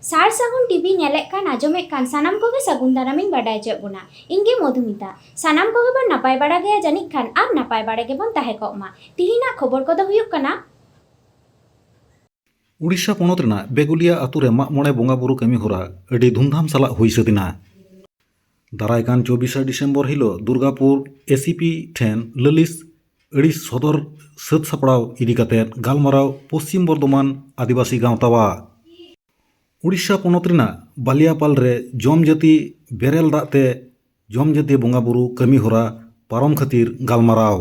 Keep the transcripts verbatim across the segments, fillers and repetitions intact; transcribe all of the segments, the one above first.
ᱥᱟᱨ ᱥᱟᱹᱜᱩᱱ ᱴᱤᱵᱷᱤ ᱧᱮᱞᱮᱫ ᱠᱟᱱ, ᱟᱸᱡᱚᱢᱮᱫ ᱠᱟᱱ ᱥᱟᱱᱟᱢ ᱠᱚᱜᱮ ᱥᱟᱹᱜᱩᱱ ᱫᱟᱨᱟᱢᱤᱧ ᱵᱟᱰᱟᱭ ᱦᱚᱪᱚᱭᱮᱫ ᱵᱚᱱᱟ᱾ ᱤᱧ ᱜᱮ ᱢᱚᱫᱷᱩᱢᱤᱛᱟ᱾ ᱥᱟᱱᱟᱢ ᱠᱚᱜᱮ ᱵᱚᱱ ᱱᱟᱯᱟᱭ ᱵᱟᱲᱟ ᱜᱮᱭᱟ ᱡᱟᱹᱱᱤᱡ ᱠᱷᱟᱱ, ᱟᱨ ᱱᱟᱯᱟᱭ ᱵᱟᱲᱟ ᱜᱮᱵᱚᱱ ᱛᱟᱦᱮᱸ ᱠᱚᱜ ᱢᱟ᱾ ᱛᱤᱦᱤᱧᱟᱜ ᱠᱷᱚᱵᱚᱨ ᱠᱚᱫᱚ ᱦᱩᱭᱩᱜ ᱠᱟᱱᱟ᱾ ᱩᱲᱤᱥᱥᱟ ᱯᱚᱱᱚᱛ ᱨᱮᱱᱟᱜ ᱵᱮᱜᱩᱞᱤᱭᱟ ᱟᱛᱳ ᱨᱮ ᱢᱟᱜ ᱢᱚᱬᱮ ᱵᱚᱸᱜᱟ ᱵᱩᱨᱩ ᱠᱟᱹᱢᱤ ᱦᱚᱨᱟ ᱟᱹᱰᱤ ᱫᱷᱩᱢᱫᱷᱟᱢ ᱥᱟᱞᱟᱜ ᱦᱩᱭ ᱥᱟᱹᱛ ᱮᱱᱟ᱾ ᱫᱟᱨᱟᱭ ᱠᱟᱱ ᱪᱚᱵᱵᱤᱥᱟ ᱰᱤᱥᱮᱢᱵᱚᱨ ᱦᱤᱞᱳᱜ ᱫᱩᱨᱜᱟᱯᱩᱨ ᱮᱥᱤᱯᱤ ᱴᱷᱮᱱ ᱞᱟᱹᱞᱤᱥ ᱟᱹᱲᱤᱥ ᱥᱚᱫᱚᱨ ᱥᱟᱹᱛ ᱥᱟᱯᱲᱟᱣ ᱤᱫᱤ ᱠᱟᱛᱮ ᱜᱟᱞᱢᱟᱨᱟᱣ ᱯᱚᱥᱪᱤᱢ ᱵᱚᱨᱫᱷᱚᱢᱟᱱ ᱟᱹᱫᱤᱵᱟᱹᱥᱤ ᱜᱟᱶᱛᱟᱣᱟᱜ᱾ ᱩᱲᱤᱥᱥᱟ ᱯᱚᱱᱚᱛ ᱨᱮᱱᱟᱜ ᱵᱟᱞᱤᱭᱟᱯᱟᱞ ᱨᱮ ᱡᱚᱢ ᱡᱟᱹᱛᱤ ᱵᱮᱨᱮᱞ ᱫᱟᱜ ᱛᱮ ᱡᱚᱢ ᱡᱟᱹᱛᱤ ᱵᱚᱸᱜᱟ ᱵᱩᱨᱩ ᱠᱟᱹᱢᱤ ᱦᱚᱨᱟ ᱯᱟᱨᱚᱢ ᱠᱷᱟᱹᱛᱤᱨ ᱜᱟᱞᱢᱟᱨᱟᱣ᱾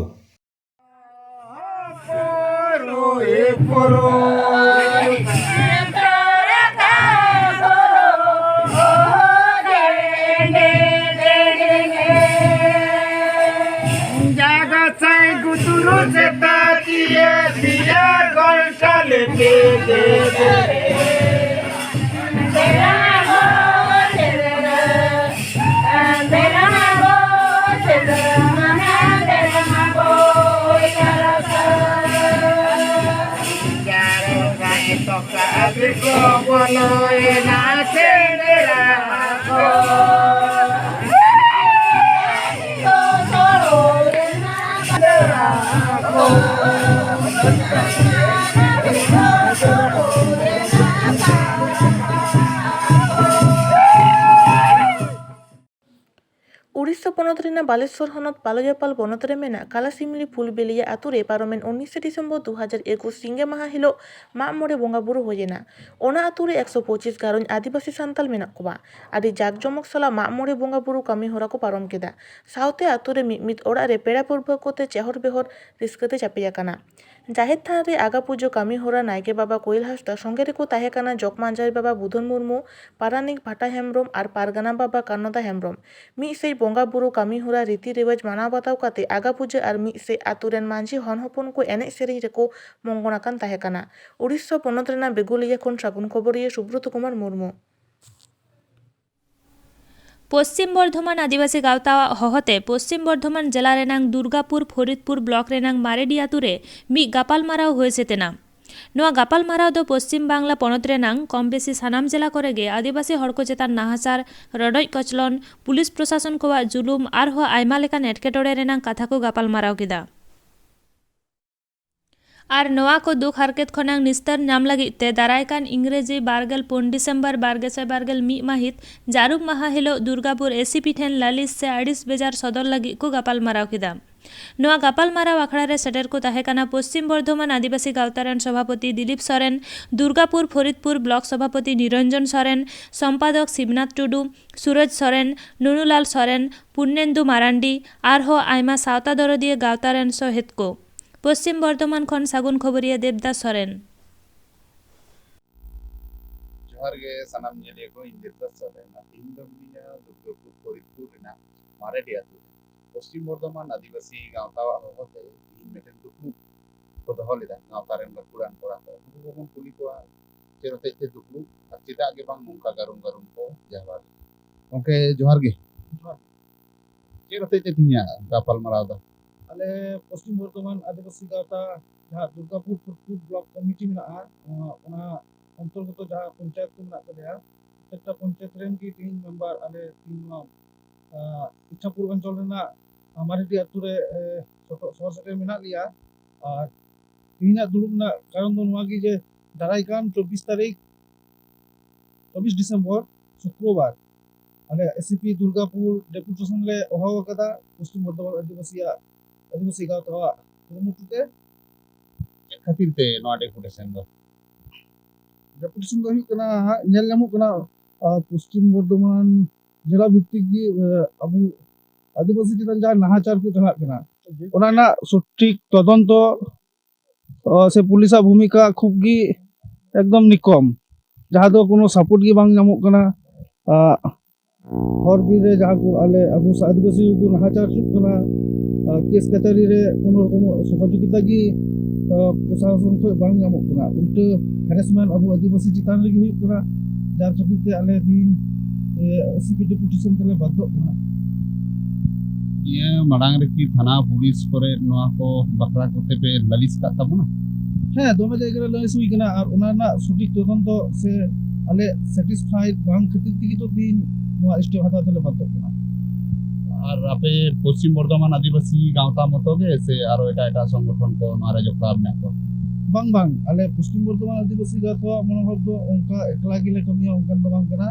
ᱩᱲᱤᱥᱥᱟ ᱯᱚᱱᱚᱛ ᱨᱮᱱᱟᱜ ᱵᱟᱞᱮᱥᱚᱨ ᱦᱚᱱᱚᱛ ᱵᱟᱞᱚᱭᱟᱯᱟᱞ ᱵᱚᱱᱚᱛ ᱨᱮ ᱢᱮᱱᱟᱜ ᱠᱟᱞᱟᱥᱤᱢᱞᱤ ᱯᱷᱩᱞᱵᱮᱞᱤᱭᱟ ᱟᱛᱳ ᱨᱮ ᱯᱟᱨᱚᱢᱮᱱ ᱩᱱᱤᱥᱮ ᱰᱤᱥᱮᱢᱵᱚᱨ ᱫᱩ ᱦᱟᱡᱟᱨ ᱮᱠᱩᱥ ᱥᱤᱸᱜᱮ ᱢᱟᱦᱟ ᱦᱤᱞᱳᱜ ᱢᱟᱜ ᱢᱚᱬᱮ ᱵᱚᱸᱜᱟ ᱵᱩᱨᱩ ᱦᱩᱭᱮᱱᱟ᱾ ᱚᱱᱟ ᱟᱛᱳ ᱨᱮ ᱮᱠᱥᱚ ᱯᱚᱸᱪᱤᱥ ᱜᱷᱟᱨᱚᱸᱡᱽ ᱟᱹᱫᱤᱵᱟᱹᱥᱤ ᱥᱟᱱᱛᱟᱞ ᱢᱮᱱᱟᱜ ᱠᱚᱣᱟ᱾ ᱟᱹᱰᱤ ᱡᱟᱠ ᱡᱚᱢᱚᱠ ᱥᱟᱞᱟᱜ ᱢᱟᱜ ᱢᱚᱬᱮ ᱵᱚᱸᱜᱟ ᱵᱩᱨᱩ ᱠᱟᱹᱢᱤ ᱦᱚᱨᱟ ᱠᱚ ᱯᱟᱨᱚᱢ ᱠᱮᱫᱟ᱾ ᱥᱟᱶᱛᱮ ᱟᱛᱳ ᱨᱮ ᱢᱤᱫ ᱢᱤᱫ ᱚᱲᱟᱜ ᱨᱮ ᱯᱮᱲᱟ ᱯᱩᱨᱵᱷᱟᱹ ᱠᱚᱛᱮ ᱪᱮᱦᱚᱨ ᱵᱮᱦᱚᱨ ᱨᱟᱹᱥᱠᱟᱹ ᱛᱮ ᱪᱟᱯᱮ ᱟᱠᱟᱱᱟ᱾ ᱡᱟᱦᱮᱨ ᱛᱷᱟᱱ ᱨᱮ ᱟᱜᱟ ᱯᱩᱡᱟᱹ ᱠᱟᱹᱢᱤ ᱦᱚᱨᱟ ᱱᱟᱭᱠᱮ ᱵᱟᱵᱟ ᱠᱳᱭᱮᱞ ᱦᱟᱸᱥᱫᱟ ᱥᱚᱸᱜᱮ ᱨᱮᱠᱚ ᱛᱟᱦᱮᱸ ᱠᱟᱱᱟ ᱡᱚᱜᱽ ᱢᱟᱹᱡᱷᱤ ᱵᱟᱵᱟ ᱵᱩᱫᱷᱚᱱ ᱢᱩᱨᱢᱩ, ᱯᱟᱨᱟᱱᱤᱠ ᱵᱷᱟᱴᱟ ᱦᱮᱢᱵᱽᱨᱚᱢ ᱟᱨ ᱯᱟᱨᱜᱟᱱᱟ ᱵᱟᱵᱟ ᱠᱟᱱᱚᱫᱟ ᱦᱮᱢᱵᱽᱨᱚᱢ᱾ ᱢᱤᱫ ᱥᱮᱡ ᱵᱚᱸᱜᱟ ᱵᱩᱨᱩ ᱠᱟᱹᱢᱤ ᱦᱚᱨᱟ ᱨᱤᱛᱤ ᱨᱮᱣᱟᱡᱽ ᱢᱟᱱᱟᱣ ᱵᱟᱛᱟᱣ ᱠᱟᱛᱮ ᱟᱜᱟ ᱯᱩᱡᱟᱹ ᱟᱨ ᱢᱤᱫ ᱥᱮᱡ ᱟᱛᱳ ᱨᱮᱱ ᱢᱟᱹᱡᱷᱤ ᱦᱚᱱ ᱦᱚᱯᱚᱱ ᱠᱚ ᱮᱱᱮᱡ ᱥᱮᱨᱮᱧ ᱨᱮᱠᱚ ᱢᱚᱝᱜᱚᱱ ᱟᱠᱟᱱ ᱛᱟᱦᱮᱸ ᱠᱟᱱᱟ᱾ ᱩᱲᱤᱥᱥᱟ ᱯᱚᱱᱚᱛ ᱨᱮᱱᱟᱜ ᱵᱮᱜᱩᱞᱤᱭᱟ ᱠᱷᱚᱱ ᱥᱟᱹᱜᱩᱱ ᱠᱷᱚᱵᱚᱨᱤᱭᱟᱹ ᱥᱩᱵᱨᱚᱛ ᱠᱩᱢᱟᱨ ᱢᱩᱨᱢᱩ᱾ ᱯᱚᱥᱪᱤᱢ ᱵᱚᱨᱫᱷᱚᱢᱟᱱ ᱟᱹᱫᱤᱵᱟᱹᱥᱤ ᱜᱟᱶᱛᱟᱣᱟᱜ ᱦᱚᱦᱚᱛᱮ ᱯᱚᱥᱪᱤᱢ ᱵᱚᱨᱫᱷᱚᱢᱟᱱ ᱡᱮᱞᱟ ᱨᱮᱱᱟᱝ ᱫᱩᱨᱜᱟᱯᱩᱨ ᱯᱷᱚᱨᱤᱫᱽᱯᱩᱨ ᱵᱞᱚᱠ ᱨᱮᱱᱟᱝ ᱢᱟᱨᱮᱰᱤ ᱟᱛᱳ ᱨᱮ ᱢᱤᱫ ᱜᱟᱯᱟᱞᱢᱟᱨᱟᱣ ᱦᱩᱭ ᱥᱟᱹᱛ ᱮᱱᱟ᱾ ᱱᱚᱣᱟ ᱜᱟᱯᱟᱞᱢᱟᱨᱟᱣ ᱫᱚ ᱯᱚᱥᱪᱤᱢ ᱵᱟᱝᱞᱟ ᱯᱚᱱᱚᱛ ᱨᱮᱱᱟᱝ ᱠᱚᱢ ᱵᱮᱥᱤ ᱥᱟᱱᱟᱢ ᱡᱮᱞᱟ ᱠᱚᱨᱮ ᱜᱮ ᱟᱹᱫᱤᱵᱟᱹᱥᱤ ᱦᱚᱲ ᱠᱚ ᱪᱮᱛᱟᱱ ᱱᱟᱦᱟᱪᱟᱨ, ᱨᱚᱰᱚᱡ ᱠᱚᱪᱞᱚᱱ, ᱯᱩᱞᱤᱥ ᱯᱨᱚᱥᱟᱥᱚᱱ ᱠᱚᱣᱟᱜ ᱡᱩᱞᱩᱢ ᱟᱨᱦᱚᱸ ᱟᱭᱢᱟ ᱞᱮᱠᱟᱱ ᱮᱴᱠᱮᱴᱚᱬᱮ ᱨᱮᱱᱟᱝ ᱠᱟᱛᱷᱟ ᱠᱚ ᱜᱟᱯᱟᱞᱢᱟᱨᱟᱣ ᱠᱮᱫᱟ᱾ ᱟᱨ ᱱᱚᱣᱟ ᱠᱚ ᱫᱩᱠ ᱦᱟᱨᱠᱮᱛ ᱠᱷᱚᱱᱟᱝ ᱱᱤᱥᱛᱟᱹᱨ ᱧᱟᱢ ᱞᱟᱹᱜᱤᱫ ᱛᱮ ᱫᱟᱨᱟᱭ ᱠᱟᱱ ᱤᱝᱨᱮᱡᱤ ᱵᱟᱨᱜᱮᱞ ᱯᱩᱱ ᱰᱤᱥᱮᱢᱵᱚᱨ ᱵᱟᱨ ᱜᱮᱥᱟᱭ ᱵᱟᱨᱜᱮᱞ ᱢᱤᱫ ᱢᱟᱹᱦᱤᱛ ᱡᱟᱹᱨᱩᱢ ᱢᱟᱦᱟ ᱦᱤᱞᱳᱜ ᱫᱩᱨᱜᱟᱯᱩᱨ ᱮᱥᱤᱯᱤ ᱴᱷᱮᱱ ᱞᱟᱹᱞᱤᱥ ᱥᱮ ᱟᱹᱲᱤᱥ ᱵᱮᱡᱟᱨ ᱥᱚᱫᱚᱨ ᱞᱟᱹᱜᱤᱫ ᱠᱚ ᱜᱟᱯᱟᱞᱢᱟᱨᱟᱣ ᱠᱮᱫᱟ᱾ ᱱᱚᱣᱟ ᱜᱟᱯᱟᱞᱢᱟᱨᱟᱣ ᱟᱠᱷᱲᱟ ᱨᱮ ᱥᱮᱴᱮᱨ ᱠᱚ ᱛᱟᱦᱮᱸ ᱠᱟᱱᱟ ᱯᱚᱥᱪᱤᱢ ᱵᱚᱨᱫᱷᱚᱢᱟᱱ ᱟᱹᱫᱤᱵᱟᱹᱥᱤ ᱜᱟᱶᱛᱟ ᱨᱮᱱ ᱥᱚᱵᱷᱟᱯᱚᱛᱤ ᱫᱤᱞᱤᱯ ᱥᱚᱨᱮᱱ, ᱫᱩᱨᱜᱟᱯᱩᱨ ᱯᱷᱚᱨᱤᱫᱽᱯᱩᱨ ᱵᱞᱚᱠ ᱥᱚᱵᱷᱟᱯᱚᱛᱤ ᱱᱤᱨᱚᱧᱡᱚᱱ ᱥᱚᱨᱮᱱ, ᱥᱚᱢᱯᱟᱫᱚᱠ ᱥᱤᱵᱱᱟᱛᱷ ᱴᱩᱰᱩ, ᱥᱩᱨᱚᱡᱽ ᱥᱚᱨᱮᱱ, ᱱᱩᱱᱩᱞᱟᱞ ᱥᱚᱨᱮᱱ, ᱯᱩᱨᱱᱮᱱᱫᱩ ᱢᱟᱨᱟᱱᱰᱤ ᱟᱨᱦᱚᱸ ᱟᱭᱢᱟ ᱥᱟᱶᱛᱟ ᱫᱚᱨᱚᱫᱤᱭᱟᱹ ᱜᱟᱶᱛᱟ ᱨᱮᱱ ᱥᱚᱦᱮᱫ ᱠᱚ᱾ ᱯᱚᱥᱪᱤᱢ ᱵᱚᱨᱫᱷᱚᱢᱟᱱ ᱠᱷᱚᱱ ᱥᱟᱹᱜᱩᱱ ᱠᱷᱚᱵᱚᱨᱤᱭᱟᱹ ᱫᱮᱵᱫᱟᱥ ᱥᱚᱨᱮᱱ᱾ ᱡᱚᱦᱟᱨ ᱜᱮ ᱥᱟᱱᱟᱢ ᱧᱮᱞᱤᱭᱟᱹ ᱠᱚ, ᱤᱧ ᱫᱮᱵᱫᱟᱥ ᱥᱚᱨᱮᱱ᱾ ᱟᱨ ᱛᱮᱦᱮᱧ ᱫᱚ ᱢᱤᱱᱟᱹᱧᱟ ᱫᱩᱨᱜᱟᱯᱩᱨ ᱯᱷᱚᱨᱤᱫᱽᱯᱩᱨ ᱨᱮᱱᱟᱜ ᱢᱟᱨᱮᱰᱤ ᱟᱹᱛᱩ ᱨᱮ᱾ ᱯᱚᱥᱪᱤᱢ ᱵᱚᱨᱫᱷᱚᱢᱟᱱ ᱟᱹᱫᱤᱵᱟᱹᱥᱤ ᱜᱟᱶᱛᱟᱣᱟᱜ ᱦᱚᱦᱚᱛᱮ ᱛᱮᱦᱮᱧ ᱢᱤᱫᱴᱮᱱ ᱫᱩᱯᱲᱩᱵ ᱠᱚ ᱫᱚᱦᱚ ᱞᱮᱫᱟ ᱜᱟᱶᱛᱟ ᱨᱮᱱ ᱜᱟᱹᱠᱷᱩᱲᱟᱱ ᱠᱚᱲᱟ ᱠᱚ᱾ ᱩᱱᱠᱩ ᱠᱚᱵᱚᱱ ᱠᱩᱞᱤ ᱠᱚᱣᱟ ᱪᱮᱫ ᱦᱚᱛᱮᱡ ᱛᱮ ᱫᱩᱯᱲᱩᱵ ᱟᱨ ᱪᱮᱫᱟᱜ ᱜᱮ ᱵᱟᱝ ᱱᱚᱝᱠᱟ ᱜᱟᱨᱩᱢ ᱜᱟᱨᱩᱢ ᱠᱚ ᱡᱟᱣᱨᱟ ᱞᱮᱱᱟ᱾ ᱜᱚᱢᱠᱮ, ᱡᱚᱦᱟᱨ ᱜᱮ᱾ ᱡᱚᱦᱟᱨ᱾ ᱪᱮᱫ ᱦᱚᱛᱮᱡ ᱛᱮ ᱛᱮᱦᱮᱧᱟᱜ ᱜᱟᱯᱟᱞᱢᱟᱨᱟᱣ ᱫᱚ? ᱟᱞᱮ ᱯᱚᱥᱪᱤᱢ ᱵᱚᱨᱫᱷᱚᱢᱟᱱ ᱟᱹᱫᱤᱵᱟᱹᱥᱤ ᱜᱟᱶᱛᱟ ᱡᱟᱦᱟᱸ ᱫᱩᱨᱜᱟᱯᱩᱨ ᱯᱷᱚᱨᱤᱫᱽᱯᱩᱨ ᱵᱞᱚᱠ ᱠᱚᱢᱤᱴᱤ ᱢᱮᱱᱟᱜᱼᱟ, ᱚᱱᱟ, ᱚᱱᱟ ᱚᱱᱛᱚᱨᱜᱚᱛᱚ ᱡᱟᱦᱟᱸ ᱯᱚᱧᱪᱟᱭᱮᱛ ᱠᱚ ᱢᱮᱱᱟᱜ ᱛᱟᱞᱮᱭᱟ, ᱯᱨᱚᱛᱮᱠᱴᱟ ᱯᱚᱧᱪᱟᱭᱮᱛ ᱨᱮᱱ ᱜᱮ ᱛᱮᱦᱮᱧ ᱢᱮᱢᱵᱟᱨ ᱟᱞᱮ ᱛᱮᱦᱮᱧ ᱱᱚᱣᱟ, ᱟᱸ, ᱤᱪᱷᱟᱯᱩᱨ ᱚᱧᱪᱚᱞ ᱨᱮᱱᱟᱜ, ᱟᱸ, ᱢᱟᱨᱮᱰᱤ ᱟᱹᱛᱩ ᱨᱮ, ᱮ, ᱥᱚᱴᱚ-, ᱥᱚᱦᱚᱨ ᱥᱮᱴᱮᱨ ᱢᱮᱱᱟᱜ ᱞᱮᱭᱟ᱾ ᱟᱨ ᱛᱮᱦᱮᱧᱟᱜ ᱫᱩᱲᱩᱵ ᱨᱮᱱᱟᱜ ᱠᱟᱨᱚᱱ ᱫᱚ ᱱᱚᱣᱟ ᱜᱮ ᱡᱮ ᱫᱟᱨᱟᱭ ᱠᱟᱱ ᱪᱚᱵᱵᱤᱥ ᱛᱟᱹᱨᱤᱠᱷ, ᱪᱚᱵᱵᱤᱥ ᱰᱤᱥᱮᱢᱵᱚᱨ, ᱥᱩᱠᱨᱚᱵᱟᱨ, ᱟᱞᱮ ᱮᱥᱤᱯᱤ ᱫᱩᱨᱜᱟᱯᱩᱨ ᱰᱮᱯᱩᱴᱮᱥᱚᱱ ᱞᱮ ᱦᱚᱦᱚ ᱟᱠᱟᱫᱟ ᱯᱚᱥᱪᱤᱢ ᱵᱚᱨᱫᱷᱚᱢᱟᱱ ᱟᱹᱫᱤᱵᱟᱹᱥᱤᱭᱟᱜ, ᱟᱹᱫᱤᱵᱟᱹᱥᱤ ᱜᱟᱶᱛᱟᱣᱟᱜ ᱠᱩᱨᱩᱢᱩᱴᱩ ᱛᱮ᱾ ᱪᱮᱫ ᱠᱷᱟᱹᱛᱤᱨ ᱛᱮ ᱱᱚᱣᱟ ᱰᱮᱯᱩᱴᱮᱥᱚᱱ ᱫᱚ? ᱰᱮᱯᱩᱴᱮᱥᱚᱱ ᱫᱚ ᱦᱩᱭᱩᱜ ᱠᱟᱱᱟ, ᱦᱟᱸᱜ ᱧᱮᱞ ᱧᱟᱢᱚᱜ ᱠᱟᱱᱟ, ᱟ, ᱯᱚᱥᱪᱤᱢ ᱵᱚᱨᱫᱷᱚᱢᱟᱱ ᱡᱮᱞᱟ ᱵᱷᱤᱛᱛᱤᱠ ᱜᱮ, ᱟ, ᱟᱵᱚ ᱟᱹᱫᱤᱵᱟᱹᱥᱤ ᱪᱮᱛᱟᱱ ᱡᱟᱦᱟᱸ ᱱᱟᱦᱟᱪᱟᱨ ᱠᱚ ᱪᱟᱞᱟᱜ ᱠᱟᱱᱟ, ᱚᱱᱟ ᱨᱮᱱᱟᱜ ᱥᱚᱴᱷᱤᱠ ᱛᱚᱫᱚᱱᱛᱚ, ᱟ, ᱥᱮ ᱯᱩᱞᱤᱥᱟᱜ ᱵᱷᱩᱢᱤᱠᱟ ᱠᱷᱩᱵ ᱜᱮ ᱮᱠᱫᱚᱢ ᱱᱤᱠᱚᱢ, ᱡᱟᱦᱟᱸ ᱫᱚ ᱠᱳᱱᱳ ᱥᱟᱯᱳᱨᱴ ᱜᱮ ᱵᱟᱝ ᱧᱟᱢᱚᱜ ᱠᱟᱱᱟ᱾ ᱟ, ᱦᱚᱨ ᱵᱤᱨ ᱨᱮ ᱡᱟᱦᱟᱸ ᱠᱚ ᱟᱞᱮ ᱟᱵᱚ ᱥᱟ-, ᱟᱹᱫᱤᱵᱟᱹᱥᱤ ᱠᱚᱠᱚ ᱱᱟᱦᱟᱪᱟᱨ ᱦᱚᱪᱚᱜ ᱠᱟᱱᱟ, ᱟ, ᱠᱮᱥ ᱠᱟᱪᱷᱟᱨᱤ ᱨᱮ ᱠᱳᱱᱳ ᱨᱚᱠᱚᱢ ᱥᱚᱦᱚᱡᱳᱜᱤᱛᱟ ᱜᱮ, ᱟ, ᱯᱨᱚᱥᱟᱥᱚᱱ ᱠᱷᱚᱱ ᱵᱟᱝ ᱧᱟᱢᱚᱜ ᱠᱟᱱᱟ, ᱩᱞᱴᱟᱹ ᱦᱮᱨᱮᱥᱢᱮᱱᱴ ᱟᱵᱚ ᱟᱹᱫᱤᱵᱟᱹᱥᱤ ᱪᱮᱛᱟᱱ ᱨᱮᱜᱮ ᱦᱩᱭᱩᱜ ᱠᱟᱱᱟ, ᱡᱟᱨ ᱠᱷᱟᱹᱛᱤᱨ ᱛᱮ ᱟᱞᱮ ᱛᱮᱦᱮᱧ, ᱮ, ᱮᱥᱤᱯᱤ ᱰᱮᱯᱩᱴᱮᱥᱚᱱ ᱛᱮᱞᱮ ᱵᱟᱫᱽᱫᱷᱚᱜ ᱠᱟᱱᱟ᱾ ᱱᱤᱭᱟᱹ ᱢᱟᱲᱟᱝ ᱨᱮᱠᱤ ᱛᱷᱟᱱᱟ ᱯᱩᱞᱤᱥ ᱠᱚᱨᱮ ᱱᱚᱣᱟ ᱠᱚ ᱵᱟᱠᱷᱨᱟ ᱠᱚᱛᱮ ᱯᱮ ᱞᱟᱹᱞᱤᱥ ᱟᱠᱟᱫ ᱛᱟᱵᱚᱱᱟ? ᱦᱮᱸ, ᱫᱚᱢᱮ ᱡᱟᱭᱜᱟ ᱨᱮ ᱞᱟᱹᱞᱤᱥ ᱦᱩᱭ ᱠᱟᱱᱟ, ᱟᱨ ᱚᱱᱟ ᱨᱮᱱᱟᱜ ᱥᱚᱴᱷᱤᱠ ᱛᱚᱫᱚᱱᱛᱚ ᱥᱮ ᱟᱞᱮ ᱥᱮᱴᱤᱥᱯᱷᱟᱭᱰ ᱵᱟᱝ ᱠᱷᱟᱹᱛᱤᱨ ᱛᱮᱜᱮ ᱛᱚ ᱛᱮᱦᱮᱧ ᱱᱚᱣᱟ ᱥᱴᱮᱯ ᱦᱟᱛᱟᱣ ᱛᱮᱞᱮ ᱵᱟᱫᱽᱫᱷᱚᱜ ᱠᱟᱱᱟ᱾ ᱟᱨ ᱟᱯᱮ ᱯᱚᱥᱪᱤᱢ ᱵᱚᱨᱫᱷᱚᱢᱟᱱ ᱟᱹᱫᱤᱵᱟᱹᱥᱤ ᱜᱟᱶᱛᱟ ᱢᱚᱛᱚ ᱜᱮ ᱥᱮ ᱟᱨᱚ ᱮᱴᱟᱜ ᱮᱴᱟᱜ ᱥᱚᱝᱜᱚᱴᱷᱚᱱ ᱠᱚ ᱱᱚᱣᱟ ᱨᱮ ᱡᱚᱯᱲᱟᱣ ᱢᱮᱱᱟᱜ ᱠᱚᱣᱟ? ᱵᱟᱝ, ᱵᱟᱝ, ᱟᱞᱮ ᱯᱚᱥᱪᱤᱢ ᱵᱚᱨᱫᱷᱚᱢᱟᱱ ᱟᱹᱫᱤᱵᱟᱹᱥᱤ ᱜᱟᱶᱛᱟᱣᱟᱜ ᱢᱚᱱᱳᱵᱷᱟᱵ ᱫᱚ ᱚᱱᱠᱟ ᱮᱠᱞᱟ ᱜᱮᱞᱮ ᱠᱟᱹᱢᱤᱭᱟ, ᱚᱱᱠᱟᱱ ᱫᱚ ᱵᱟᱝ ᱠᱟᱱᱟ᱾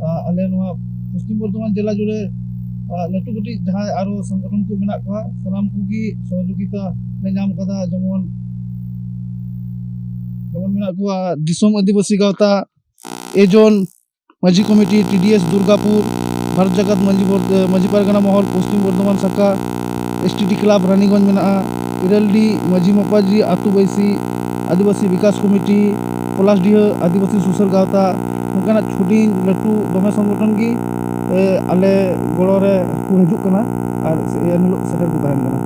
ᱟ, ᱟᱞᱮ ᱱᱚᱣᱟ ᱯᱚᱥᱪᱤᱢ ᱵᱚᱨᱫᱷᱚᱢᱟᱱ ᱡᱮᱞᱟ ᱡᱩᱲᱮ, ᱟ, ᱞᱟᱹᱴᱩ ᱠᱟᱹᱴᱤᱡ ᱡᱟᱦᱟᱸᱭ ᱟᱨᱚ ᱥᱚᱝᱜᱚᱴᱷᱚᱱ ᱠᱚ ᱢᱮᱱᱟᱜ ᱠᱚᱣᱟ, ᱥᱟᱱᱟᱢ ᱠᱚᱜᱮ ᱥᱚᱦᱚᱡᱳᱜᱤᱛᱟ ᱞᱮ ᱧᱟᱢ ᱠᱟᱫᱟ᱾ ᱡᱮᱢᱚᱱ, ᱡᱮᱢᱚᱱ ᱢᱮᱱᱟᱜ ᱠᱚᱣᱟ ᱫᱤᱥᱚᱢ ᱟᱹᱫᱤᱵᱟᱹᱥᱤ ᱜᱟᱶᱛᱟ, ᱮᱡᱚᱱ, ᱢᱟᱹᱡᱷᱤ committee, TDS Durgapur, Bharat Jakat Majhi ᱵᱚᱨ-, Majhi Pargana Mahal Paschim Bardhaman ᱥᱟᱠᱷᱟ, STD club Raniganj ᱢᱮᱱᱟᱜᱼᱟ, ᱤᱨᱟᱹᱞᱰᱤ ᱢᱟᱹᱡᱷᱤ ᱢᱟᱯᱟᱡᱷᱤ ᱟᱹᱛᱩ ᱵᱟᱹᱭᱥᱤ, ᱟᱹᱫᱤᱵᱟᱹᱥᱤ ᱵᱤᱠᱟᱥ ᱠᱚᱢᱤᱴᱤ, ᱯᱚᱞᱟᱥᱰᱤᱦᱟᱹ ᱟᱹᱫᱤᱵᱟᱹᱥᱤ ᱥᱩᱥᱟᱹᱨ ᱜᱟᱶᱛᱟ, ᱱᱚᱝᱠᱟᱱᱟᱜ ᱦᱩᱰᱤᱧ ᱞᱟᱹᱴᱩ ᱫᱚᱢᱮ ᱥᱚᱝᱜᱚᱴᱷᱚᱱ ᱜᱮ, ᱮ, ᱟᱞᱮ ᱜᱚᱲᱚ ᱨᱮ ᱠᱚ ᱦᱤᱡᱩᱜ ᱠᱟᱱᱟ ᱟᱨ ᱮᱱ ᱦᱤᱞᱳᱜ ᱥᱮᱴᱮᱨ ᱠᱚ ᱛᱟᱦᱮᱱ ᱠᱟᱱᱟ᱾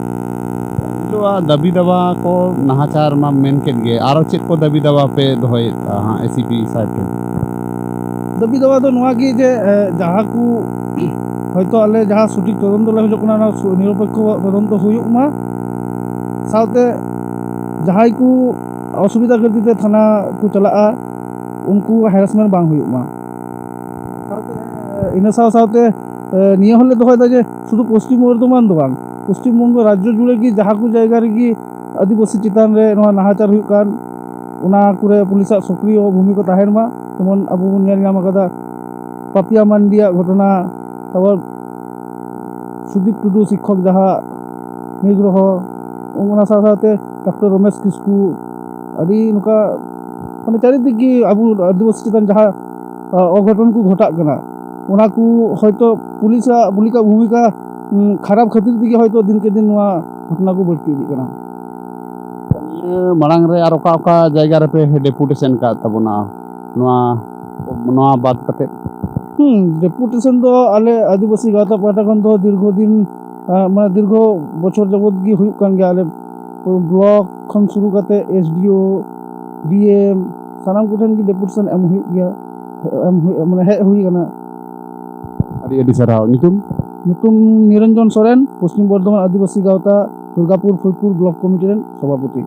ᱱᱤᱛᱚᱜ ᱟᱜ ᱫᱟᱹᱵᱤ ᱫᱟᱣᱟ ᱠᱚ ᱱᱟᱦᱟᱪᱟᱨ ᱢᱟ ᱢᱮᱱ ᱠᱮᱫ ᱜᱮ, ᱟᱨᱚ ᱪᱮᱫ ᱠᱚ ᱫᱟᱹᱵᱤ ᱫᱟᱣᱟ ᱯᱮ ᱫᱚᱦᱚᱭᱮᱫ ᱦᱟᱸᱜ ᱮᱥᱤᱯᱤ ᱥᱟᱦᱮᱵᱽ ᱴᱷᱮᱱ? ᱫᱟᱹᱵᱤ ᱫᱟᱣᱟ ᱫᱚ ᱱᱚᱣᱟ ᱜᱮ ᱡᱮ, ᱮ, ᱡᱟᱦᱟᱸ ᱠᱚ ᱦᱚᱭᱛᱳ ᱟᱞᱮ ᱡᱟᱦᱟᱸ ᱥᱚᱴᱷᱤᱠ ᱛᱚᱫᱚᱱᱛᱚ ᱞᱮ ᱠᱷᱚᱡᱚᱜ ᱠᱟᱱᱟ, ᱚᱱᱟ ᱥᱩ-, ᱱᱤᱨᱚᱯᱮᱠᱠᱷᱚ ᱛᱚᱫᱚᱱᱛᱚ ᱦᱩᱭᱩᱜ ᱢᱟ, ᱥᱟᱶᱛᱮ ᱡᱟᱦᱟᱸᱭ ᱠᱚ ᱚᱥᱩᱵᱤᱫᱷᱟ ᱠᱷᱟᱹᱛᱤᱨ ᱛᱮ ᱛᱷᱟᱱᱟ ᱠᱚ ᱪᱟᱞᱟᱜᱼᱟ, ᱩᱱᱠᱩ ᱦᱮᱨᱟᱥᱢᱮᱱᱴ ᱵᱟᱝ ᱦᱩᱭᱩᱜ ᱢᱟ᱾ ᱥᱟᱶᱛᱮ, ᱤᱱᱟᱹ ᱥᱟᱶ ᱥᱟᱶᱛᱮ, ᱮ, ᱱᱤᱭᱟᱹ ᱦᱚᱸᱞᱮ ᱫᱚᱦᱚᱭᱮᱫᱟ ᱡᱮ ᱥᱩᱫᱷᱩ ᱯᱚᱥᱪᱤᱢ ᱵᱚᱨᱫᱷᱚᱢᱟᱱ ᱫᱚ ᱵᱟᱝ, ᱯᱚᱥᱪᱤᱢ ᱵᱚᱝᱜᱚ ᱨᱟᱡᱽᱡᱚ ᱡᱩᱲᱮ ᱜᱮ ᱡᱟᱦᱟᱸ ᱠᱚ ᱡᱟᱭᱜᱟ ᱨᱮᱜᱮ ᱟᱹᱫᱤᱵᱟᱹᱥᱤ ᱪᱮᱛᱟᱱ ᱨᱮ ᱱᱚᱣᱟ ᱱᱟᱦᱟᱪᱟᱨ ᱦᱩᱭᱩᱜ ᱠᱟᱱ, ᱚᱱᱟ ᱠᱚᱨᱮ ᱯᱩᱞᱤᱥᱟᱜ ᱥᱚᱠᱨᱤᱭᱚ ᱵᱷᱩᱢᱤᱠᱟ ᱛᱟᱦᱮᱱ ᱢᱟ᱾ ᱡᱮᱢᱚᱱ ᱟᱵᱚ ᱵᱚᱱ ᱧᱮᱞ ᱧᱟᱢ ᱟᱠᱟᱫᱟ ᱯᱟᱯᱤᱭᱟ ᱢᱟᱱᱰᱤᱭᱟᱜ ᱜᱷᱚᱴᱚᱱᱟ, ᱛᱟᱨᱯᱚᱨ ᱥᱩᱫᱤᱯ ᱴᱩᱰᱩ ᱥᱤᱠᱠᱷᱚᱠ ᱡᱟᱦᱟᱸ ᱱᱤᱜᱽᱨᱚᱦᱚ, ᱚᱱᱟ ᱥᱟᱶ ᱥᱟᱶᱛᱮ ᱰᱚᱠᱴᱚᱨ ᱨᱚᱢᱮᱥ ᱠᱤᱥᱠᱩ, ᱟᱹᱰᱤ ᱱᱚᱝᱠᱟ ᱢᱟᱱᱮ ᱪᱟᱨᱤᱫᱤᱠ ᱜᱮ ᱟᱵᱚ ᱟᱹᱫᱤᱵᱟᱹᱥᱤ ᱪᱮᱛᱟᱱ ᱡᱟᱦᱟᱸ, ᱟ, ᱚᱜᱷᱚᱴᱚᱱ ᱠᱚ ᱜᱷᱚᱴᱟᱜ ᱠᱟᱱᱟ, ᱚᱱᱟ ᱠᱚ ᱦᱚᱭᱛᱳ ᱯᱩᱞᱤᱥᱟᱜ, ᱯᱩᱞᱤᱥᱟᱜ ᱵᱷᱩᱢᱤᱠᱟ, ᱩᱢ, ᱠᱷᱟᱨᱟᱯ ᱠᱷᱟᱹᱛᱤᱨ ᱛᱮᱜᱮ ᱦᱚᱭᱛᱳ ᱫᱤᱱ ᱠᱮ ᱫᱤᱱ ᱱᱚᱣᱟ ᱜᱷᱚᱴᱚᱱᱟ ᱠᱚ ᱵᱟᱹᱲᱛᱤ ᱤᱫᱤᱜ ᱠᱟᱱᱟ᱾ ᱱᱤᱭᱟᱹ ᱢᱟᱲᱟᱝ ᱨᱮ ᱟᱨ ᱚᱠᱟ ᱚᱠᱟ ᱡᱟᱭᱜᱟ ᱨᱮᱯᱮ ᱰᱮᱯᱩᱴᱮᱥᱚᱱ ᱟᱠᱟᱫ ᱛᱟᱵᱚᱱᱟ ᱱᱚᱣᱟ, ᱱᱚᱣᱟ ᱵᱟᱫ ᱠᱟᱛᱮ? ᱦᱩᱸ, ᱰᱮᱯᱩᱴᱮᱥᱚᱱ ᱫᱚ ᱟᱞᱮ ᱟᱹᱫᱤᱵᱟᱹᱥᱤ ᱜᱟᱶᱛᱟ ᱯᱟᱦᱴᱟ ᱠᱷᱚᱱ ᱫᱚ ᱫᱤᱨᱜᱷᱚ ᱫᱤᱱ, ᱟ, ᱢᱟᱱᱮ ᱫᱤᱨᱜᱷᱚ ᱵᱚᱪᱷᱚᱨ ᱡᱟᱵᱚᱛ ᱜᱮ ᱦᱩᱭᱩᱜ ᱠᱟᱱ ᱜᱮᱭᱟ᱾ ᱟᱞᱮ ᱵᱞᱚᱠ ᱠᱷᱚᱱ ᱥᱩᱨᱩ ᱠᱟᱛᱮ ᱮᱥᱰᱤᱳ, ᱰᱤᱮᱢ, ᱥᱟᱱᱟᱢ ᱠᱚᱴᱷᱮᱱ ᱜᱮ ᱰᱮᱯᱩᱴᱮᱥᱚᱱ ᱮᱢ ᱦᱩᱭᱩᱜ ᱜᱮᱭᱟ, ᱮᱢ ᱦᱩᱭᱩᱜ, ᱢᱟᱱᱮ ᱦᱮᱡ ᱦᱩᱭ ᱠᱟᱱᱟ᱾ ᱟᱹᱰᱤ ᱟᱹᱰᱤ ᱥᱟᱨᱦᱟᱣ᱾ ᱧᱩᱛᱩᱢ? ᱧᱩᱛᱩᱢ ᱱᱤᱨᱚᱧᱡᱚᱱ ᱥᱚᱨᱮᱱ, ᱯᱚᱥᱪᱤᱢ ᱵᱚᱨᱫᱷᱚᱢᱟᱱ ᱟᱹᱫᱤᱵᱟᱹᱥᱤ ᱜᱟᱶᱛᱟ ᱫᱩᱨᱜᱟᱯᱩᱨ ᱯᱷᱩᱞᱯᱩᱨ ᱵᱞᱚᱠ ᱠᱚᱢᱤᱴᱤ ᱨᱮᱱ ᱥᱚᱵᱷᱟᱯᱚᱛᱤ᱾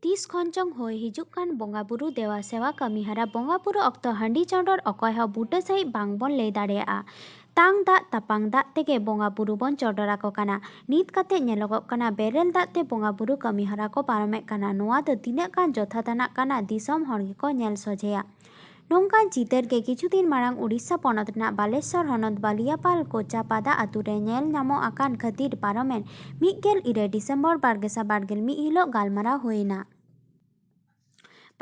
ᱛᱤᱥ ᱠᱷᱚᱱ ᱪᱚᱝ ᱦᱩᱭ ᱦᱤᱡᱩᱜ ᱠᱟᱱ ᱵᱚᱸᱜᱟ ᱵᱩᱨᱩ ᱫᱮᱣᱟ ᱥᱮᱣᱟ ᱠᱟᱹᱢᱤ ᱦᱚᱨᱟ ᱵᱚᱸᱜᱟ ᱵᱩᱨᱩ ᱚᱠᱛᱚ ᱦᱟᱺᱰᱤ ᱪᱚᱰᱚᱨ ᱚᱠᱚᱭ ᱦᱚᱸ ᱵᱩᱴᱟᱹ ᱥᱟᱺᱦᱤᱡ ᱵᱟᱝ ᱵᱚᱱ ᱞᱟᱹᱭ ᱫᱟᱲᱮᱭᱟᱜᱼᱟ᱾ ᱛᱟᱝ ᱫᱟᱜ ᱛᱟᱯᱟᱝ ᱫᱟᱜ ᱛᱮᱜᱮ ᱵᱚᱸᱜᱟ ᱵᱩᱨᱩ ᱵᱚᱱ ᱪᱚᱰᱚᱨ ᱟᱠᱚ ᱠᱟᱱᱟ᱾ ᱱᱤᱛ ᱠᱟᱛᱮ ᱧᱮᱞᱚᱜᱚᱜ ᱠᱟᱱᱟ ᱵᱮᱨᱮᱞ ᱫᱟᱜ ᱛᱮ ᱵᱚᱸᱜᱟ ᱵᱩᱨᱩ ᱠᱟᱹᱢᱤ ᱦᱚᱨᱟ ᱠᱚ ᱯᱟᱨᱚᱢᱮᱫ ᱠᱟᱱᱟ᱾ ᱱᱚᱣᱟ ᱫᱚ ᱛᱤᱱᱟᱹᱜ ᱜᱟᱱ ᱡᱚᱛᱷᱟᱛ ᱟᱱᱟᱜ ᱠᱟᱱᱟ ᱫᱤᱥᱚᱢ ᱦᱚᱲ ᱜᱮᱠᱚ ᱧᱮᱞ ᱥᱚᱡᱷᱮᱭᱟ᱾ ᱱᱚᱝᱠᱟᱱ ᱪᱤᱛᱟᱹᱨ ᱜᱮ ᱠᱤᱪᱷᱩ ᱫᱤᱱ ᱢᱟᱲᱟᱝ ᱩᱰᱤᱥᱟ ᱯᱚᱱᱚᱛ ᱨᱮᱱᱟᱜ ᱵᱟᱞᱮᱥᱚᱨ ᱦᱚᱱᱚᱛ ᱵᱟᱞᱤᱭᱟᱯᱟᱞ ᱠᱚᱪᱟᱯᱟᱫᱟ ᱟᱛᱳ ᱨᱮ ᱧᱮᱞ ᱧᱟᱢᱚᱜ ᱟᱠᱟᱱ ᱠᱷᱟᱹᱛᱤᱨ ᱯᱟᱨᱚᱢᱮᱱ ᱢᱤᱫ ᱜᱮᱞ ᱤᱨᱟᱹᱭ ᱰᱤᱥᱮᱢᱵᱚᱨ ᱵᱟᱨ ᱜᱮᱥᱟᱭ ᱵᱟᱨ ᱜᱮᱞ ᱢᱤᱫ ᱦᱤᱞᱳᱜ ᱜᱟᱞᱢᱟᱨᱟᱣ ᱦᱩᱭᱮᱱᱟ᱾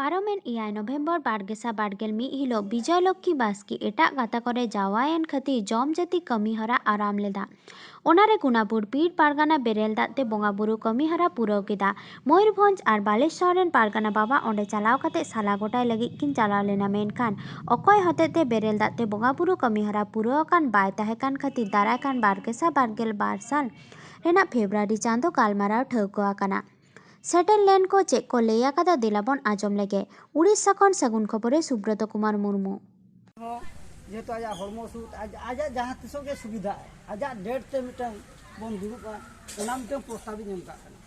ᱯᱟᱨᱚᱢᱮᱱ ᱮᱭᱟᱭ ᱱᱚᱵᱷᱮᱢᱵᱚᱨ ᱵᱟᱨ ᱜᱮᱥᱟᱭ ᱵᱟᱨ ᱜᱮᱞ ᱢᱤᱫ ᱦᱤᱞᱳᱜ ᱵᱤᱡᱚᱭ ᱞᱚᱠᱠᱷᱤ ᱵᱟᱥᱠᱮ ᱮᱴᱟᱜ ᱜᱟᱛᱟᱠ ᱨᱮ ᱡᱟᱶᱟᱭᱮᱱ ᱠᱷᱟᱹᱛᱤᱨ ᱡᱚᱢ ᱡᱟᱹᱛᱤ ᱠᱟᱹᱢᱤ ᱦᱚᱨᱟ ᱟᱨᱟᱢ ᱞᱮᱫᱟ᱾ ᱚᱱᱟ ᱨᱮ ᱜᱩᱱᱟᱯᱩᱨ ᱯᱤᱲ ᱯᱟᱨᱜᱟᱱᱟ ᱵᱮᱨᱮᱞ ᱫᱟᱜ ᱛᱮ ᱵᱚᱸᱜᱟ ᱵᱩᱨᱩ ᱠᱟᱹᱢᱤ ᱦᱚᱨᱟ ᱯᱩᱨᱟᱹᱣ ᱠᱮᱫᱟ᱾ ᱢᱚᱭᱩᱨᱵᱷᱚᱸᱡᱽ ᱟᱨ ᱵᱟᱞᱮᱥᱚᱨ ᱨᱮᱱ ᱯᱟᱨᱜᱟᱱᱟ ᱵᱟᱵᱟ ᱚᱸᱰᱮ ᱪᱟᱞᱟᱣ ᱠᱟᱛᱮ ᱥᱟᱞᱟ ᱜᱚᱴᱟᱭ ᱞᱟᱹᱜᱤᱫ ᱠᱤᱱ ᱪᱟᱞᱟᱣ ᱞᱮᱱᱟ, ᱢᱮᱱᱠᱷᱟᱱ ᱚᱠᱚᱭ ᱦᱚᱛᱮᱡ ᱛᱮ ᱵᱮᱨᱮᱞ ᱫᱟᱜ ᱛᱮ ᱵᱚᱸᱜᱟ ᱵᱩᱨᱩ ᱠᱟᱹᱢᱤ ᱦᱚᱨᱟ ᱯᱩᱨᱟᱹᱣ ᱟᱠᱟᱱ ᱵᱟᱭ ᱛᱟᱦᱮᱸ ᱠᱟᱱ ᱠᱷᱟᱹᱛᱤᱨ ᱫᱟᱨᱟᱭ ᱠᱟᱱ ᱵᱟᱨ ᱜᱮᱥᱟᱭ ᱵᱟᱨ ᱜᱮᱞ ᱵᱟᱨ ᱥᱟᱞ ᱨᱮᱱᱟᱜ ᱯᱷᱮᱵᱽᱨᱩᱣᱟᱨᱤ ᱪᱟᱸᱫᱚ ᱜᱟᱞᱢᱟᱨᱟᱣ ᱴᱷᱟᱹᱣᱠᱟᱹ ᱟᱠᱟᱱᱟ᱾ ᱥᱮᱴᱮᱨ ᱞᱮᱱ ᱠᱚ ᱪᱮᱫ ᱠᱚ ᱞᱟᱹᱭ ᱟᱠᱟᱫᱟ, ᱫᱮᱞᱟ ᱵᱚᱱ ᱟᱸᱡᱚᱢ ᱞᱮᱜᱮ᱾ ᱩᱲᱤᱥᱥᱟ ᱠᱷᱚᱱ ᱥᱟᱹᱜᱩᱱ ᱠᱷᱚᱵᱚᱨᱮ ᱥᱩᱵᱨᱚᱛ ᱠᱩᱢᱟᱨ ᱢᱩᱨᱢᱩ᱾ ᱦᱚᱸ, ᱡᱮᱦᱮᱛᱩ ᱟᱡᱟᱜ ᱦᱚᱲᱢᱚ ᱥᱩᱫ, ᱟᱡ, ᱟᱡᱟᱜ ᱡᱟᱦᱟᱸ ᱛᱤᱥᱚᱜ ᱜᱮ ᱥᱩᱵᱤᱫᱷᱟ, ᱟᱡᱟᱜ ᱰᱮᱴ ᱛᱮ ᱢᱤᱫᱴᱟᱝ ᱵᱚᱱ ᱫᱩᱲᱩᱵᱼᱟ, ᱚᱱᱟ ᱢᱤᱫᱴᱟᱝ ᱯᱨᱚᱥᱛᱟᱵ ᱤᱧ ᱮᱢ ᱠᱟᱜ ᱠᱟᱱᱟ᱾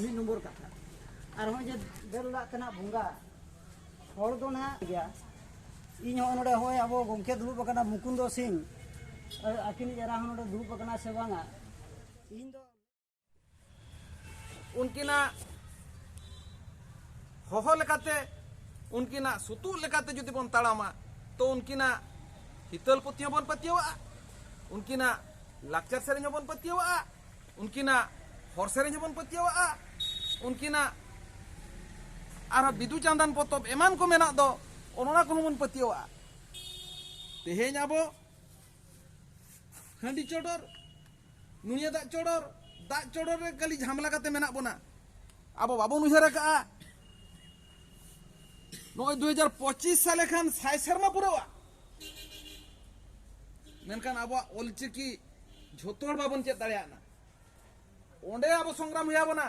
ᱢᱤᱫ ᱱᱚᱢᱵᱚᱨ ᱠᱟᱛᱷᱟ᱾ ᱟᱨ ᱦᱚᱸᱜᱼᱚᱭ ᱡᱮ ᱵᱮᱨᱮᱞ ᱫᱟᱜ ᱛᱮᱱᱟᱜ ᱵᱚᱸᱜᱟ, ᱦᱚᱲ ᱫᱚ ᱱᱟᱦᱟᱜ ᱜᱮᱭᱟ᱾ ᱤᱧ ᱦᱚᱸ ᱱᱚᱰᱮ ᱦᱚᱸᱜᱼᱚᱭ ᱟᱵᱚ ᱜᱚᱢᱠᱮ ᱫᱩᱲᱩᱵ ᱟᱠᱟᱱᱟ, ᱢᱩᱠᱩᱱᱫᱚ ᱥᱤᱝ, ᱟᱹᱠᱤᱱᱤᱡ ᱮᱨᱟ ᱦᱚᱸ ᱱᱚᱰᱮ ᱫᱩᱲᱩᱵ ᱟᱠᱟᱱᱟ ᱥᱮ ᱵᱟᱝᱟ? ᱤᱧ ᱫᱚ ᱩᱱᱠᱤᱱᱟᱜ ᱦᱚᱦᱚ ᱞᱮᱠᱟᱛᱮ, ᱩᱱᱠᱤᱱᱟᱜ ᱥᱩᱛᱩᱜ ᱞᱮᱠᱟᱛᱮ ᱡᱩᱫᱤ ᱵᱚᱱ ᱛᱟᱲᱟᱢᱟ, ᱛᱚ ᱩᱱᱠᱤᱱᱟᱜ ᱦᱤᱛᱟᱹᱞ ᱯᱩᱛᱷᱤ ᱦᱚᱸᱵᱚᱱ ᱯᱟᱹᱛᱭᱟᱹᱣᱟᱜᱼᱟ, ᱩᱱᱠᱤᱱᱟᱜ ᱞᱟᱠᱪᱟᱨ ᱥᱮᱨᱮᱧ ᱦᱚᱸᱵᱚᱱ ᱯᱟᱹᱛᱭᱟᱹᱣᱟᱜᱼᱟ, ᱩᱱᱠᱤᱱᱟᱜ ᱦᱚᱨ ᱥᱮᱨᱮᱧ ᱦᱚᱸᱵᱚᱱ ᱯᱟᱹᱛᱭᱟᱹᱣᱟᱜᱼᱟ, ᱩᱱᱠᱤᱱᱟᱜ ᱟᱨᱦᱚᱸ ᱵᱤᱫᱩ ᱪᱟᱸᱫᱟᱱ ᱯᱚᱛᱚᱵ ᱮᱢᱟᱱ ᱠᱚ ᱢᱮᱱᱟᱜ ᱫᱚ, ᱚᱱᱟ ᱠᱚᱦᱚᱸ ᱵᱚᱱ ᱯᱟᱹᱛᱭᱟᱹᱣᱟᱜᱼᱟ᱾ ᱛᱮᱦᱮᱧ ᱟᱵᱚ ᱦᱟᱺᱰᱤ ᱪᱚᱰᱚᱨ, ᱱᱩᱭᱟᱹ ᱫᱟᱜ ᱪᱚᱰᱚᱨ, ᱫᱟᱜ ᱪᱚᱰᱚᱨ ᱨᱮ ᱠᱷᱟᱹᱞᱤ ᱡᱷᱟᱢᱞᱟ ᱠᱟᱛᱮ ᱢᱮᱱᱟᱜ ᱵᱚᱱᱟ᱾ ᱟᱵᱚ ᱵᱟᱵᱚᱱ ᱩᱭᱦᱟᱹᱨ ᱟᱠᱟᱫᱼᱟ, ᱱᱚᱜᱼᱚᱭ ᱫᱩ ᱦᱟᱡᱟᱨ ᱯᱚᱸᱪᱤᱥ ᱥᱟᱞᱮ ᱠᱷᱟᱱ ᱥᱟᱭ ᱥᱮᱨᱢᱟ ᱯᱩᱨᱟᱹᱜᱼᱟ, ᱢᱮᱱᱠᱷᱟᱱ ᱟᱵᱚᱣᱟᱜ ᱚᱞᱪᱤᱠᱤ ᱡᱷᱚᱛᱚ ᱦᱚᱲ ᱵᱟᱵᱚᱱ ᱪᱮᱫ ᱫᱟᱲᱮᱭᱟᱜᱼᱟ᱾ ᱚᱸᱰᱮ ᱟᱵᱚ ᱥᱚᱝᱜᱨᱟᱢ ᱦᱩᱭ ᱟᱵᱚᱱᱟ᱾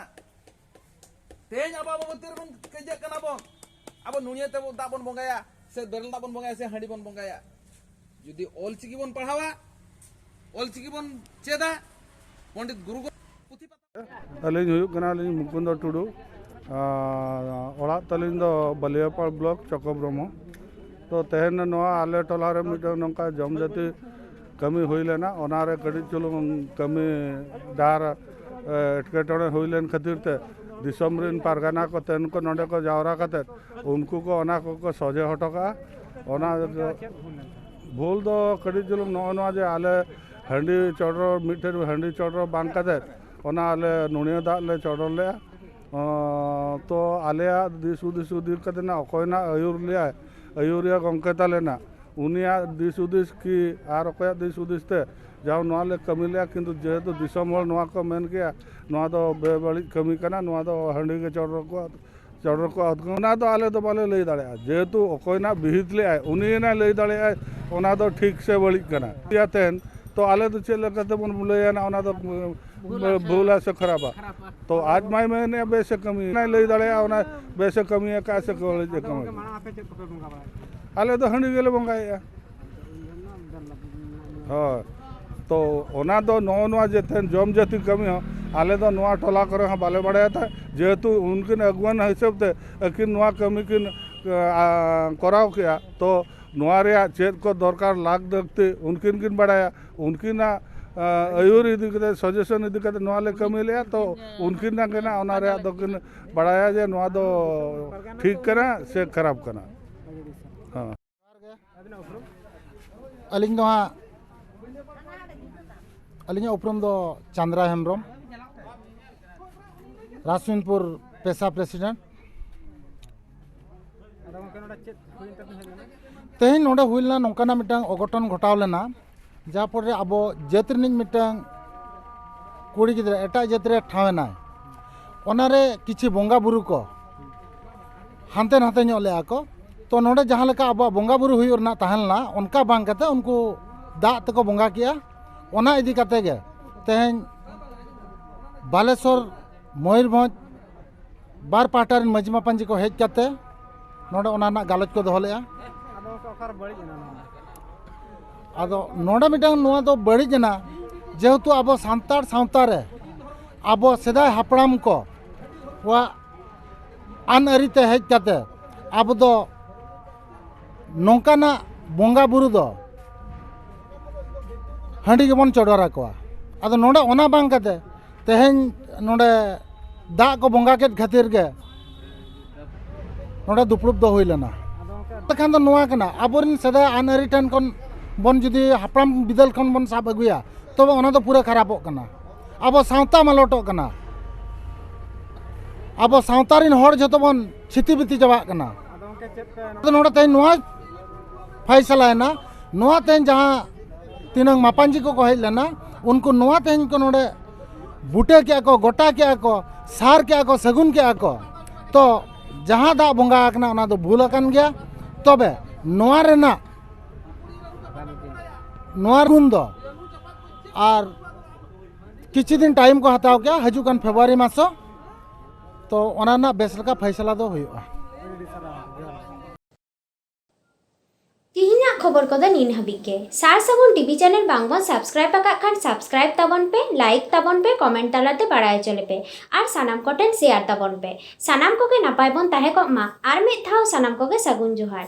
ᱛᱮᱦᱮᱧ ᱟᱵᱚ ᱟᱵᱚ ᱢᱚᱫᱽᱫᱷᱮ ᱨᱮᱵᱚᱱ ᱠᱟᱹᱭᱡᱟᱹᱜ ᱠᱟᱱᱟ ᱵᱚᱱ, ᱟᱵᱚ ᱱᱩᱭᱟᱹ ᱛᱮ ᱫᱟᱜ ᱵᱚᱱ ᱵᱚᱸᱜᱟᱭᱟ ᱥᱮ ᱵᱮᱨᱮᱞ ᱫᱟᱜ ᱵᱚᱱ ᱵᱚᱸᱜᱟᱭᱟ ᱥᱮ ᱦᱟᱺᱰᱤ ᱵᱚᱱ ᱵᱚᱸᱜᱟᱭᱟ᱾ ᱡᱩᱫᱤ ᱚᱞ ᱪᱤᱠᱤ ᱵᱚᱱ ᱯᱟᱲᱦᱟᱣᱟ, ᱚᱞ ᱪᱤᱠᱤ ᱵᱚᱱ ᱪᱮᱫᱟ, ᱯᱚᱱᱰᱤᱛ ᱜᱩᱨᱩ ᱜᱚ-, ᱯᱩᱛᱷᱤ ᱯᱟᱛᱷᱟᱢ ᱟᱹᱞᱤᱧ ᱦᱩᱭᱩᱜ ᱠᱟᱱᱟᱞᱤᱧ ᱢᱩᱠᱩᱱᱫᱚ ᱴᱩᱰᱩ᱾ ᱟᱨ ᱚᱲᱟᱜ ᱛᱟᱹᱞᱤᱧ ᱫᱚ ᱵᱟᱹᱞᱤᱭᱟᱹᱯᱟᱲ ᱵᱞᱚᱠ, ᱪᱚᱠᱚᱵᱨᱚᱦᱢᱚ᱾ ᱛᱚ ᱛᱮᱦᱮᱧ ᱱᱚᱣᱟ ᱟᱞᱮ ᱴᱚᱞᱟ ᱨᱮ ᱢᱤᱫᱴᱟᱝ ᱱᱚᱝᱠᱟ ᱡᱚᱢ ᱡᱟᱹᱛᱤ ᱠᱟᱹᱢᱤ ᱦᱩᱭ ᱞᱮᱱᱟ, ᱚᱱᱟᱨᱮ ᱠᱟᱹᱴᱤᱡ ᱪᱩᱞᱩᱝ ᱠᱟᱹᱢᱤ ᱰᱟᱦᱟᱨ, ᱮ, ᱮᱴᱠᱮᱴᱚᱬᱮ ᱦᱩᱭ ᱞᱮᱱ ᱠᱷᱟᱹᱛᱤᱨ ᱛᱮ ᱫᱤᱥᱚᱢ ᱨᱮᱱ ᱯᱟᱨᱜᱟᱱᱟ ᱠᱚ ᱛᱮᱱ ᱠᱚ ᱱᱚᱰᱮ ᱠᱚ ᱡᱟᱣᱨᱟ ᱠᱟᱛᱮᱫ ᱩᱱᱠᱩ ᱠᱚ ᱚᱱᱟ ᱠᱚᱠᱚ ᱥᱚᱡᱷᱮ ᱦᱚᱴᱚ ᱠᱟᱜᱼᱟ᱾ ᱚᱱᱟ ᱵᱷᱩᱞ ᱫᱚ ᱠᱟᱹᱴᱤᱡ ᱪᱩᱞᱩᱝ ᱱᱚᱜᱼᱚ ᱱᱚᱣᱟ ᱡᱮ ᱟᱞᱮ ᱦᱟᱺᱰᱤ ᱪᱚᱰᱚᱨ, ᱢᱤᱫᱴᱷᱮᱱ ᱦᱟᱺᱰᱤ ᱪᱚᱰᱚᱨ ᱵᱟᱝ ᱠᱟᱛᱮᱫ ᱚᱱᱟ ᱟᱞᱮ ᱱᱚᱲᱤᱭᱟᱹ ᱫᱟᱜ ᱞᱮ ᱪᱚᱰᱚᱨ ᱞᱮᱜᱼᱟ᱾ ᱚᱸ, ᱛᱚ ᱟᱞᱮᱭᱟᱜ ᱫᱤᱥ ᱦᱩᱫᱤᱥ ᱤᱫᱤ ᱠᱟᱛᱮ ᱱᱟᱜ ᱚᱠᱚᱭ ᱱᱟᱜ ᱟᱹᱭᱩᱨ ᱞᱮᱭᱟᱭ, ᱟᱹᱭᱩᱨᱤᱭᱟᱹ ᱜᱚᱢᱠᱮ ᱛᱟᱞᱮ ᱱᱟᱜ, ᱩᱱᱤᱭᱟᱜ ᱫᱤᱥ ᱦᱩᱫᱤᱥ ᱠᱤ ᱟᱨ ᱚᱠᱚᱭᱟᱜ ᱫᱤᱥ ᱦᱩᱫᱤᱥ ᱛᱮ ᱡᱟᱣ ᱱᱚᱣᱟ ᱞᱮ ᱠᱟᱹᱢᱤ ᱞᱮᱜᱼᱟ, ᱠᱤᱱᱛᱩ ᱡᱮᱦᱮᱛᱩ ᱫᱤᱥᱚᱢ ᱦᱚᱲ ᱱᱚᱣᱟ ᱠᱚ ᱢᱮᱱ ᱠᱮᱜᱼᱟ, ᱱᱚᱣᱟ ᱫᱚ ᱵᱮᱵᱟᱹᱲᱤᱡ ᱠᱟᱹᱢᱤ ᱠᱟᱱᱟ, ᱱᱚᱣᱟ ᱫᱚ ᱦᱟᱺᱰᱤ ᱜᱮ ᱪᱚᱰᱚᱨ ᱠᱚ, ᱪᱚᱰᱚᱨ ᱠᱚ, ᱚᱱᱟ ᱫᱚ ᱟᱞᱮ ᱫᱚ ᱵᱟᱞᱮ ᱞᱟᱹᱭ ᱫᱟᱲᱮᱭᱟᱜᱼᱟ᱾ ᱡᱮᱦᱮᱛᱩ ᱚᱠᱚᱭ ᱱᱟᱜ ᱵᱤᱦᱤᱛ ᱞᱮᱜᱼᱟᱭ, ᱩᱱᱤ ᱱᱟᱭ ᱞᱟᱹᱭ ᱫᱟᱲᱮᱭᱟᱜᱼᱟᱭ ᱚᱱᱟ ᱫᱚ ᱴᱷᱤᱠ ᱥᱮ ᱵᱟᱹᱲᱤᱡ ᱠᱟᱱᱟ᱾ ᱤᱭᱟᱹᱛᱮᱱ ᱛᱚ ᱟᱞᱮ ᱫᱚ ᱪᱮᱫ ᱞᱮᱠᱟ ᱛᱮᱵᱚᱱ ᱞᱟᱹᱭᱟ ᱱᱟᱜ ᱚᱱᱟ ᱫᱚ ᱵᱷᱩᱞᱟ ᱥᱮ ᱠᱷᱟᱨᱟᱯᱟ? ᱛᱚ ᱟᱡ ᱢᱟᱭ ᱢᱮᱱᱮᱜᱼᱟ ᱵᱮᱥᱮ ᱠᱟᱹᱢᱤᱭᱟ, ᱚᱱᱟᱭ ᱞᱟᱹᱭ ᱫᱟᱲᱮᱭᱟᱜᱼᱟ ᱚᱱᱟ ᱵᱮᱥᱮ ᱠᱟᱹᱢᱤᱭᱟ ᱠᱟᱜᱼᱟ ᱥᱮ ᱵᱟᱹᱲᱤᱡ ᱮ ᱠᱟᱹᱢᱤᱭᱟ᱾ ᱟᱞᱮ ᱫᱚ ᱦᱟᱺᱰᱤ ᱜᱮᱞᱮ ᱵᱚᱸᱜᱟᱭᱮᱜᱼᱟ᱾ ᱦᱳᱭ, ᱛᱚ ᱚᱱᱟ ᱫᱚ ᱱᱚᱜᱼᱚ ᱱᱚᱣᱟ ᱡᱮ ᱛᱮᱦᱮᱧ ᱡᱚᱢ ᱡᱟᱹᱛᱤ ᱠᱟᱹᱢᱤ ᱦᱚᱸ ᱟᱞᱮ ᱫᱚ ᱱᱚᱣᱟ ᱴᱚᱞᱟ ᱠᱚᱨᱮ ᱦᱚᱸ ᱵᱟᱞᱮ ᱵᱟᱲᱟᱭᱟ ᱛᱟᱦᱮᱸᱫ, ᱡᱮᱦᱮᱛᱩ ᱩᱱᱠᱤᱱ ᱟᱹᱜᱩᱣᱟᱹᱱ ᱦᱤᱥᱟᱹᱵ ᱛᱮ ᱟᱹᱠᱤᱱ ᱱᱚᱣᱟ ᱠᱟᱹᱢᱤ ᱠᱤᱱ, ᱟ, ᱠᱚᱨᱟᱣ ᱠᱮᱜᱼᱟ᱾ ᱛᱚ ᱱᱚᱣᱟ ᱨᱮᱭᱟᱜ ᱪᱮᱫ ᱠᱚ ᱫᱚᱨᱠᱟᱨ ᱞᱟᱹᱠ ᱞᱟᱹᱠᱛᱤ ᱩᱱᱠᱤᱱ ᱠᱤᱱ ᱵᱟᱲᱟᱭᱟ, ᱩᱱᱠᱤᱱᱟᱜ, ᱟ, ᱟᱹᱭᱩᱨ ᱤᱫᱤ ᱠᱟᱛᱮ, ᱥᱟᱡᱮᱥᱚᱱ ᱤᱫᱤ ᱠᱟᱛᱮ ᱱᱚᱣᱟ ᱞᱮ ᱠᱟᱹᱢᱤ ᱞᱮᱜᱼᱟ᱾ ᱛᱚ ᱩᱱᱠᱤᱱ ᱱᱟᱜ ᱜᱮ ᱱᱟᱜ ᱚᱱᱟ ᱨᱮᱭᱟᱜ ᱫᱚᱠᱤᱱ ᱵᱟᱲᱟᱭᱟ ᱡᱮ ᱱᱚᱣᱟ ᱫᱚ ᱴᱷᱤᱠ ᱠᱟᱱᱟ ᱥᱮ ᱠᱷᱟᱨᱟᱯ ᱠᱟᱱᱟ᱾ ᱦᱮᱸ᱾ ᱟᱹᱞᱤᱧ ᱫᱚ ᱦᱟᱸᱜ, ᱟᱹᱞᱤᱧᱟᱜ ᱩᱯᱨᱩᱢ ᱫᱚ ᱪᱟᱸᱫᱽᱨᱟ ᱦᱮᱢᱵᱨᱚᱢ, ᱨᱟᱥᱢᱤᱱᱯᱩᱨ ᱯᱮᱥᱟ ᱯᱨᱮᱥᱤᱰᱮᱱᱴ᱾ ᱟᱫᱚ ᱜᱚᱢᱠᱮ, ᱱᱚᱰᱮ ᱪᱮᱫ ᱦᱩᱭᱮᱱ ᱛᱟᱵᱤᱱ ᱦᱮᱡ ᱞᱮᱱᱟ? ᱛᱮᱦᱮᱧ ᱱᱚᱰᱮ ᱦᱩᱭ ᱞᱮᱱᱟ, ᱱᱚᱝᱠᱟᱱᱟᱜ ᱢᱤᱫᱴᱟᱝ ᱚᱜᱷᱚᱴᱚᱱ ᱜᱷᱚᱴᱟᱣ ᱞᱮᱱᱟ, ᱡᱟᱦᱟᱸ ᱯᱚᱨᱮ ᱟᱵᱚ ᱡᱟᱹᱛ ᱨᱤᱱᱤᱡ ᱢᱤᱫᱴᱟᱝ ᱠᱩᱲᱤ ᱜᱤᱫᱽᱨᱟᱹ ᱮᱴᱟᱜ ᱡᱟᱹᱛ ᱨᱮ ᱴᱷᱟᱶ ᱮᱱᱟᱭ᱾ ᱚᱱᱟᱨᱮ ᱠᱤᱪᱷᱩ ᱵᱚᱸᱜᱟ ᱵᱩᱨᱩ ᱠᱚ ᱦᱟᱱᱛᱮ ᱱᱟᱛᱮ ᱧᱚᱜ ᱞᱮᱜᱼᱟ ᱠᱚ᱾ ᱛᱚ ᱱᱚᱰᱮ ᱡᱟᱦᱟᱸ ᱞᱮᱠᱟ ᱟᱵᱚᱣᱟᱜ ᱵᱚᱸᱜᱟ ᱵᱩᱨᱩ ᱦᱩᱭᱩᱜ ᱨᱮᱱᱟᱜ ᱛᱟᱦᱮᱸ ᱞᱮᱱᱟ, ᱚᱱᱠᱟ ᱵᱟᱝ ᱠᱟᱛᱮ ᱩᱱᱠᱩ ᱫᱟᱜ ᱛᱮᱠᱚ ᱵᱚᱸᱜᱟ ᱠᱮᱜᱼᱟ᱾ ᱚᱱᱟ ᱤᱫᱤ ᱠᱟᱛᱮ ᱜᱮ ᱛᱮᱦᱮᱧ ᱵᱟᱞᱮᱥᱚᱨ, ᱢᱚᱭᱩᱨᱵᱷᱚᱸᱡᱽ ᱵᱟᱨ ᱯᱟᱦᱴᱟ ᱨᱮᱱ ᱢᱟᱹᱡᱷᱤ ᱢᱟᱯᱟᱧᱡᱤ ᱠᱚ ᱦᱮᱡ ᱠᱟᱛᱮ ᱱᱚᱰᱮ ᱚᱱᱟ ᱨᱮᱱᱟᱜ ᱜᱟᱞᱚᱪ ᱠᱚ ᱫᱚᱦᱚ ᱞᱮᱜᱼᱟ᱾ ᱟᱫᱚ ᱚᱠᱟᱨᱮ ᱵᱟᱹᱲᱤᱡ ᱮᱱᱟ ᱱᱚᱣᱟ? ᱟᱫᱚ ᱱᱚᱰᱮ ᱢᱤᱫᱴᱟᱝ ᱱᱚᱣᱟ ᱫᱚ ᱵᱟᱹᱲᱤᱡ ᱮᱱᱟ, ᱡᱮᱦᱮᱛᱩ ᱟᱵᱚ ᱥᱟᱱᱛᱟᱲ ᱥᱟᱶᱛᱟ ᱨᱮ ᱟᱵᱚ ᱥᱮᱫᱟᱭ ᱦᱟᱯᱲᱟᱢ ᱠᱚ ᱠᱚᱣᱟᱜ ᱟᱹᱱ ᱟᱹᱨᱤ ᱛᱮ ᱦᱮᱡ ᱠᱟᱛᱮ ᱟᱵᱚ ᱫᱚ ᱱᱚᱝᱠᱟᱱᱟᱜ ᱵᱚᱸᱜᱟ ᱵᱩᱨᱩ ᱫᱚ ᱦᱟᱺᱰᱤ ᱜᱮᱵᱚᱱ ᱪᱚᱰᱚᱨ ᱟᱠᱚᱣᱟ᱾ ᱟᱫᱚ ᱱᱚᱰᱮ ᱚᱱᱟ ᱵᱟᱝ ᱠᱟᱛᱮ ᱛᱮᱦᱮᱧ ᱱᱚᱰᱮ ᱫᱟᱜ ᱠᱚ ᱵᱚᱸᱜᱟ ᱠᱮᱫ ᱠᱷᱟᱹᱛᱤᱨ ᱜᱮ ᱱᱚᱰᱮ ᱫᱩᱯᱲᱩᱵ ᱫᱚ ᱦᱩᱭ ᱞᱮᱱᱟ᱾ ᱛᱚᱠᱷᱟᱱ ᱫᱚ ᱱᱚᱣᱟ ᱠᱟᱱᱟ, ᱟᱵᱚᱨᱮᱱ ᱥᱮᱫᱟᱭ ᱟᱹᱱ ᱟᱹᱨᱤ ᱴᱷᱮᱱ ᱠᱷᱚᱱ ᱵᱚᱱ ᱡᱩᱫᱤ ᱦᱟᱯᱲᱟᱢ ᱵᱤᱫᱟᱹᱞ ᱠᱷᱚᱱ ᱵᱚᱱ ᱥᱟᱵ ᱟᱹᱜᱩᱭᱟ, ᱛᱚᱵᱮ ᱚᱱᱟ ᱫᱚ ᱯᱩᱨᱟᱹ ᱠᱷᱟᱨᱟᱯᱚᱜ ᱠᱟᱱᱟ᱾ ᱟᱵᱚ ᱥᱟᱶᱛᱟ ᱢᱟᱞᱚᱴᱚᱜ ᱠᱟᱱᱟ᱾ ᱟᱵᱚ ᱥᱟᱶᱛᱟ ᱨᱮᱱ ᱦᱚᱲ ᱡᱷᱚᱛᱚ ᱵᱚᱱ ᱪᱷᱤᱛᱤ ᱵᱤᱛᱤ ᱪᱟᱵᱟᱜ ᱠᱟᱱᱟ᱾ ᱟᱫᱚ ᱱᱚᱰᱮ ᱛᱮᱦᱮᱧ ᱱᱚᱣᱟ ᱯᱷᱟᱭᱥᱟᱞᱟᱭᱮᱱᱟ, ᱱᱚᱣᱟ ᱛᱮᱦᱮᱧ ᱡᱟᱦᱟᱸ ᱛᱤᱱᱟᱹᱝ ᱢᱟᱯᱟᱧᱡᱤ ᱠᱚᱠᱚ ᱦᱮᱡ ᱞᱮᱱᱟ, ᱩᱱᱠᱩ ᱱᱚᱣᱟ ᱛᱮᱦᱮᱧ ᱠᱚ ᱱᱚᱰᱮ ᱵᱩᱴᱟᱹ ᱠᱮᱜᱼᱟ ᱠᱚ, ᱜᱚᱴᱟ ᱠᱮᱜᱼᱟ ᱠᱚ, ᱥᱟᱨ ᱠᱮᱜᱼᱟ ᱠᱚ, ᱥᱟᱹᱜᱩᱱ ᱠᱮᱜᱼᱟ ᱠᱚ᱾ ᱛᱚ ᱡᱟᱦᱟᱸ ᱫᱟᱜ ᱵᱚᱸᱜᱟ ᱟᱠᱟᱱᱟ ᱚᱱᱟ ᱫᱚ ᱵᱷᱩᱞ ᱟᱠᱟᱱ ᱜᱮᱭᱟ᱾ ᱛᱚᱵᱮ ᱱᱚᱣᱟ ᱨᱮᱱᱟᱜ, ᱱᱚᱣᱟ ᱜᱩᱱ ᱫᱚ ᱟᱨ ᱠᱤᱪᱷᱩ ᱫᱤᱱ ᱴᱟᱭᱤᱢ ᱠᱚ ᱦᱟᱛᱟᱣ ᱠᱮᱜᱼᱟ, ᱦᱤᱡᱩᱜ ᱠᱟᱱ ᱯᱷᱮᱵᱽᱨᱩᱣᱟᱨᱤ ᱢᱟᱥᱚ, ᱛᱚ ᱚᱱᱟ ᱨᱮᱱᱟᱜ ᱵᱮᱥ ᱞᱮᱠᱟ ᱯᱷᱟᱭᱥᱟᱞᱟ ᱫᱚ ᱦᱩᱭᱩᱜᱼᱟ᱾ ᱛᱤᱦᱤᱧᱟᱜ ᱠᱷᱚᱵᱚᱨ ᱠᱚᱫᱚ ᱱᱤᱱ ᱦᱟᱹᱵᱤᱡ ᱜᱮ᱾ ᱥᱟᱨ ᱥᱟᱹᱜᱩᱱ ᱴᱤᱵᱷᱤ ᱪᱮᱱᱮᱞ ᱵᱟᱝ ᱵᱚᱱ ᱥᱟᱵᱥᱠᱨᱟᱭᱤᱵ ᱟᱠᱟᱫ ᱠᱷᱟᱱ ᱥᱟᱵᱥᱠᱨᱟᱭᱤᱵ ᱛᱟᱵᱚᱱ ᱯᱮ, ᱞᱟᱭᱤᱠ ᱛᱟᱵᱚᱱ ᱯᱮ, ᱠᱚᱢᱮᱱᱴ ᱛᱟᱞᱟᱛᱮ ᱵᱟᱲᱟᱭ ᱦᱚᱪᱚ ᱞᱮᱯᱮ ᱟᱨ ᱥᱟᱱᱟᱢ ᱠᱚᱴᱷᱮᱱ ᱥᱮᱭᱟᱨ ᱛᱟᱵᱚᱱ ᱯᱮ᱾ ᱥᱟᱱᱟᱢ ᱠᱚᱜᱮ ᱱᱟᱯᱟᱭ ᱵᱚᱱ ᱛᱟᱦᱮᱸ ᱠᱚᱜ ᱢᱟ᱾ ᱟᱨ ᱢᱤᱫ ᱫᱷᱟᱣ ᱥᱟᱱᱟᱢ ᱠᱚᱜᱮ ᱥᱟᱹᱜᱩᱱ ᱡᱚᱦᱟᱨ᱾